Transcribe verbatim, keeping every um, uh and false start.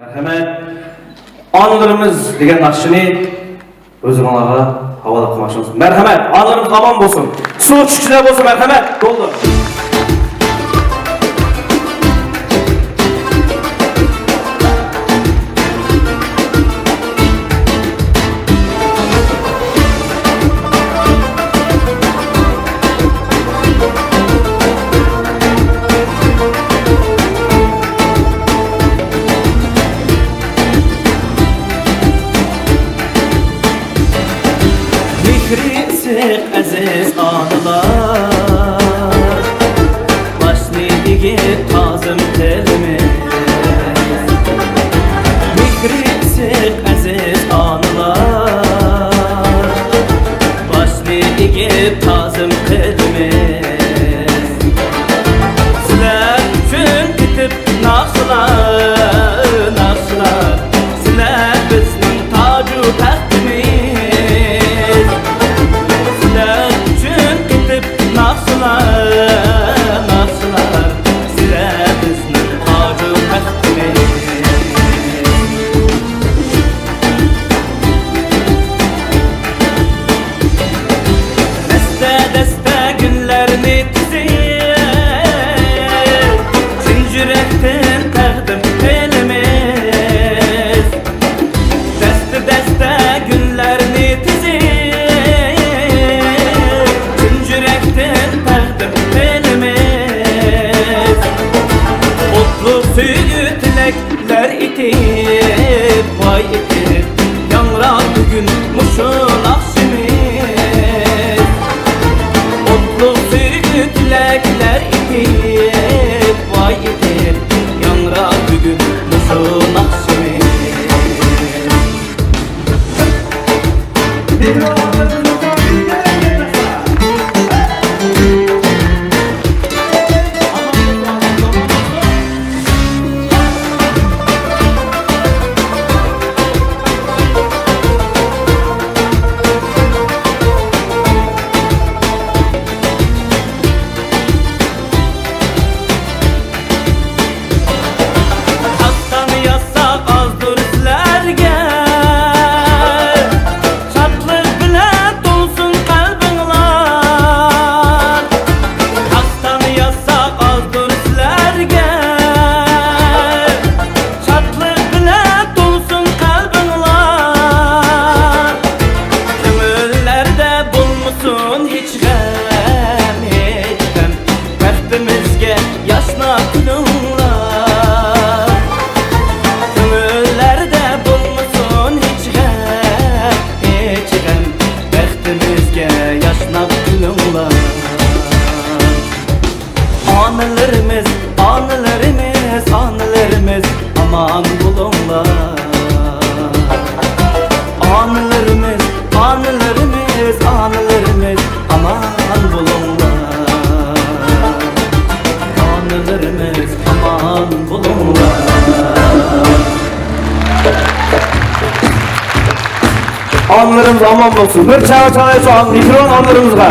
مەرھەمەت. ئانىلىرىمىز دېگەن ناخشىنى ئۆزۈڭلارغا ھاۋالە قىلماقچىمىز. مەرھەمەت. ئانىلىرىمىز ئامان بولسۇن. سۇ چۈشكۈچىلەر بولسا مەرھەمەت. بولدى. مېھرى ئىسسىق ئەزىز ئانىلار، باشنى ئېگىپ تازىم قىلىمىز. مېھرى ئىسسىق ئەزىز ئانىلار، باشنى ئېگىپ تازىم قىلىمىز. سىلەر ئۈچۈن كېتىپ ناخشىلار، ناخشىلار، سىلەر بىزنىڭ تاجۇ تەختىمىز. سىلەر ئۈچۈن كېتىپ ناخشىلار، ناخشىلار، سىلەر بىزنىڭ تاجۇ تەختىمىز. دەستە-دەستە گۈللەرنى تىزىپ، چىن يۈرەكتىن تەقدىم قىلىمىز. دەستە-دەستە گۈللەرنى تىزىپ، چىن يۈرەكتىن تەقدىم قىلىمىز. ئوتلۇق سۆيگۈ تىلەك لەر ئېتىپ، ۋاي ئېتىپ، ياڭرار بۈگۈن مۇشۇ ناخشىمىز. ئوتلۇق سۆيگۈ تىلەكلەر ئېتىپ، ۋاي ئېتىپ، ياڭرار بۈگۈن مۇشۇ ناخشىمىز. ئاستانە ياساق ئازدۇر سىلەرگە، شادلىق بىلەن تولسۇن قەلبىڭلار. ئاستانە ياساق ئازدۇر سىلەرگە، شادلىق بىلەن تولسۇن قەلبىڭلار. كۆڭۈللەردە بولمىسۇن ھېچ غەم، ھېچ غەم. بەختىمىزگە ياشناپ كۈلۈڭلار. كۆڭۈللەردە بولمىسۇن ھېچ غەم، ھېچ غەم. بەختىمىزگە ياشناپ كۈلۈڭلار. ئانىلىرىمىز، ئانىلىرىمىز، ئانىلىرىمىز، ئامان بولۇڭلار. ئانىلىرىمىز، ئانىلىرىمىز، ئانىلىرىمىز، ئامان بولۇڭلار. ئانىلىرىمىز، ئامان بولۇڭلار. ئانىلىرىمىز ئامان بولسۇن. بىر چاڭ چاڭايچۇ مېھرىبان ئانىلىرىمىزغا.